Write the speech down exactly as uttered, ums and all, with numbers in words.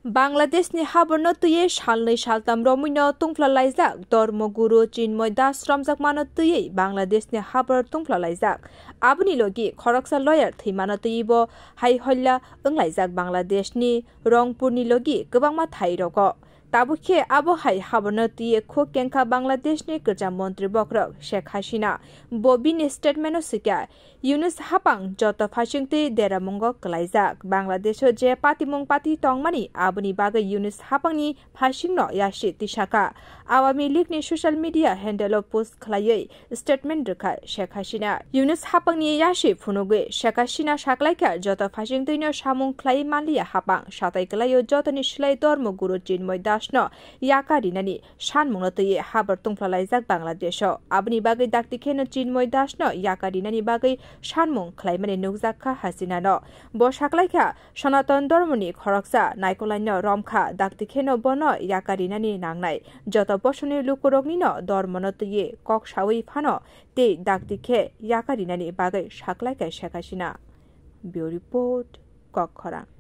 Bangladeshni haborno twiwi salnwi saltam romwino tungphla laijak Dharma Guru Chinmoy Das romjakmano twiwi Bangladeshni habor tungphla laijak. Aboni logi khoroksa lawyer thwimano twiwi bo hai holla wnglaijak Bangladeshni Rongpurni logi kwbangma thairogo. Tabuk khe abo hai haborno twiwi khuk kengkha Bangladeshni kwcham montri bokhorok Sheikh Hasina. Bo bini statemento swikha, Yunus hapang joto phaisingtwi deramungo kwlaijak. Bangladesho je patimung pati tongmani, aboni bagwi Yunus hapangni phaisingno yasi tisakha. Awami Leagueni social media handleo post khwlaiwi statement rwkha Sheikh Hasina. Yunus hapangni yasi phunugwi Sheikh Hasina saklaikha, joto phaisingtwino samung khlaiwi manliya hapang, satai kwlaio jotoni slai Dharma Guru Chinmoy Dasno yaka rinani sanmungno twiwi habor tungphla laijak Bangladesho. Aboni bagwi dakti kheno Chinmoy Dasno yaka rinani bagwi sanmung khlaimani nukjak kha Hasinano. Bo saklaikha, Sanatan Dharmoni khoroksa naikolaino romkha, dakti kheno bono yaka rinani nangnai. Joto bosoni lukuroknino Dharmono twiwi kok sawi phano tei dakti khe yaka rinani bagwi saklaikha Sheikh Hasina. Bureau Report, Kokkhorang.